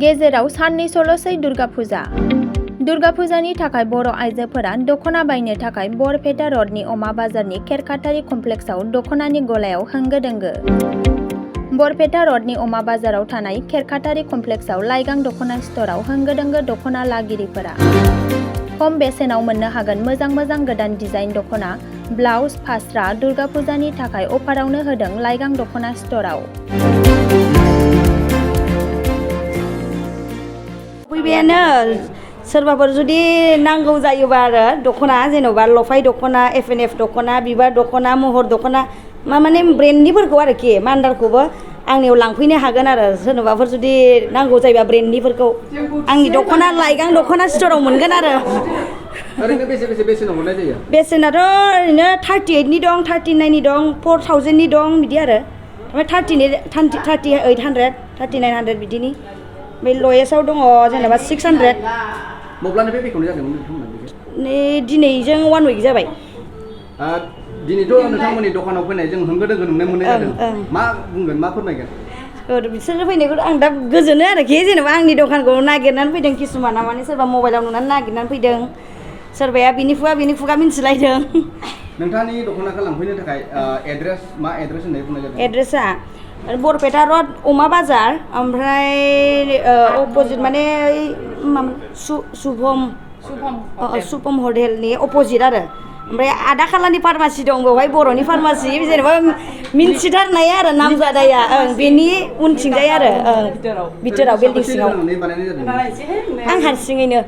गेजेराव साननै सल'सै दुर्गा फुजा। दुर्गा फुजानि थाखाय बर' आइजोफोरा दख'ना बायनो थाखाय बरपेटा रडनि अमा बाजारनि खेरखातारि कमप्लेक्सआव दख'नानि गलायाव होंगो दोंगो। बरपेटा रडनि अमा बाजाराव थानाय खेरखातारि कमप्लेक्सआव लाइगां दख'ना स्ट'राव होंगो दोंगो दख'ना लागिरिफोरा खम बेसेनाव मोननो हागोन मोजां मोजां गोदान डिजाइन दख'ना, ब्लाउस, फास्रा दुर्गा फुजानि थाखाय अफारावनो होदों लाइगां दख'ना स्ट'राव। फैबायानो सोरबाफोर जुदि नांगौ जायोबा आरो दख'ना जेन'बा लफाय दख'ना, FNF दख'ना, बिबार दख'ना, महर दख'ना माने ब्रेन्डनिफोरखौ आरोखि मान्दारखौबो आंनियाव लांफैनो हागोन आरो सोरनोबाफोर जुदि नांगौ जायोबा ब्रेन्डनिफोरखौ आंनि दख'ना लाइगां दख'ना स्ट'राव मोनगोन आरो। ओरैनो बेसे बेसेनाव हरनाय जायो? बेसेनाथ' ओरैनो 38नि दं, 39नि दं, 4000नि दं बिदि आरो ओमफ्राय 3800, 3900 बिदिनि बे लयेस्टआव दङ जेनेबा 600। मब्लानिफ्राय बेखेवनाय जादोंमोन नोंथांमोना? नै दिनैजों 1 उइक जाबाय। दिनैथ' नोंथांमोननि दखानाव फैनाय जों होंगो दोंगो नुनो मोननाय जादों। मा बुंगोन, मा फोरमायगोन? बिसोरो फैनायखौ आं दा गोजोनो आरोखि जेनेबा आंनि दखानखौ नागिरनानै फैदों किसुमाना माने सोरबा मबाइलाव नुनानै नागिरनानै फैदों, सोरबाया बिनि खुगा मिन्थिलायदों। नोंथांनि दख'नाखौ लांफैनो थाखाय एड्रेस मा एड्रेस होननाय बुंनाय जादों? एड्रेसा बरपेटा रड अमा बाजार, ओमफ्राय अपोजिट माने शुभम हटेलनि अपोजिट आरो ओमफ्राय आदा खालानि फार्मासि दं बेवहाय बर'नि फार्मासि जेनेबा मिन्थिथारनाय आरो नामजादाया बेनि उनथिंजाय आरो बिथोराव बिल्डिं सिङाव। आं हारसिङैनो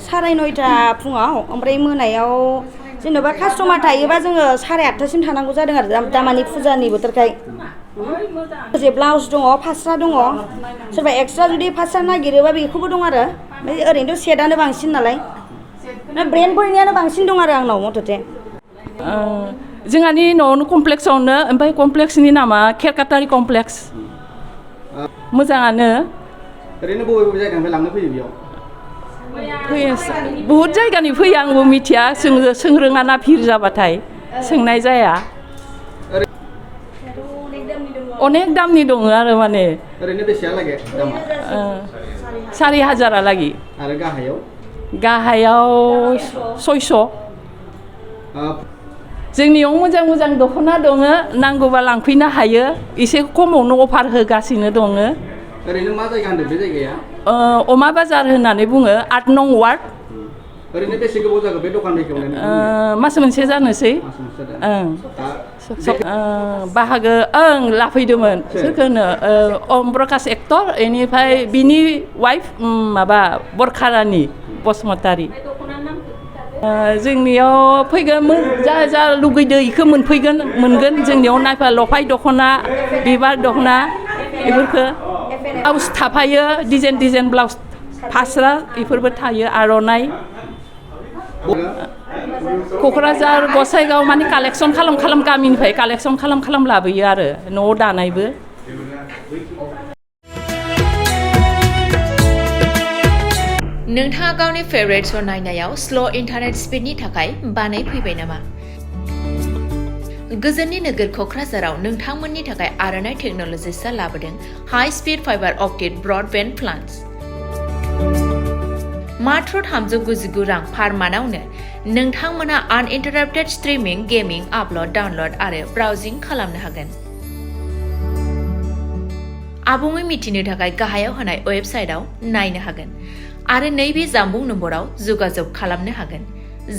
9:30 फुङाव, ओमफ्राय मोनायाव जेनेबा कास्टमार थायोबा जोङो 8:30सिम थानांगौ जादों आरो दामानि फुजानि बोथोरखाय। ब्लाउस दङ, फास्रा दङ, सोरबा एक्सट्रा जुदि फास्रा नागिरोबा बेखौबो दं आरो ओरैनोथ' सेटआनो बांसिन नालाय ब्रेन्डफोरनियानो बांसिन दं आरो आंनाव मथथे। जोंहानि न'आवनो कमप्लेक्सआवनो, ओमफ्राय कमप्लेक्सनि नामा खेरखातारि कमप्लेक्स। मोजाङानो। ओरैनो बबे बबे जायगानिफ्राय लांनो फैयो बेयाव? फैयो बहुद जायगानि फैयो, आंबो मिथिया, सोंरोङाना भिर जाबाथाय सोंनाय जाया। अनेक दामनि दङ आरो माने। ओरैनो बेसेहालागै दामा? 4000 लागि। आरो गाहायाव? गाहायाव 600। जोंनियाव मोजां मोजां दख'ना दङ, नांगौबा लांफैनो हायो, एसे खमावनो अफार होगासिनो दङ। ओरैनो मा जायगा होनदों बे जायगाया? अमा बाजार होननानै बुङो, 8 नं वार्ड। ओरैनो बेसे गोबाव जागोन बे दखान बेखेवनाय? मास मोनसे जानोसै। बाहागो लाफैदोंमोन सोरखौनो अम प्रकाश एक्टर, बेनिफ्राय बिनि वाइफ माबा बरखारानि बसुमतारी। जोंनियाव फैगोन, जा लुगैदो बेखौ मोनगोन जोंनियाव। नायफा लफाय दख'ना, बिबार दख'ना बेफोरखौ ब्लाउस थाफायो, डिजाइन ब्लाउस, फास्रा बेफोरबो थायो, आर'नाइ। क'क्राझार गसाइगाव माने कालेक्सन खालाम गामिनिफ्राय कालेक्सन खालाम लाबोयो आरो न'आव दानायबो। नोंथाङा गावनि फेभरेट श' नायनायाव स्ल' इन्टारनेट स्पिडनि थाखाय बानायफैबाय नामा? गोजोननि नोगोर क'क्राझाराव नोंथांमोननि थाखाय आर'नाइ टेक्न'लजिसआ लाबोदों high speed fibre optic broadband plans. मात्र 399 रां पार मान्थआवनो नोंथांमोना आनइन्टाराप्टेड स्ट्रिमिं, गेमिं, आपल'ड, डाउनल'ड आरो ब्राउजिं खालामनो हागोन। आबुङै मिथिनो थाखाय गाहायाव होनाय वेबसाइटआव नायनो हागोन आरो नैबे जामबुं नम्बराव जगाजग खालामनो हागोन।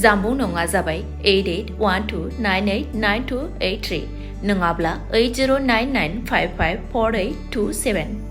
जामबुं नङा जाबाय 8812989283 नङाब्ला 8099554827।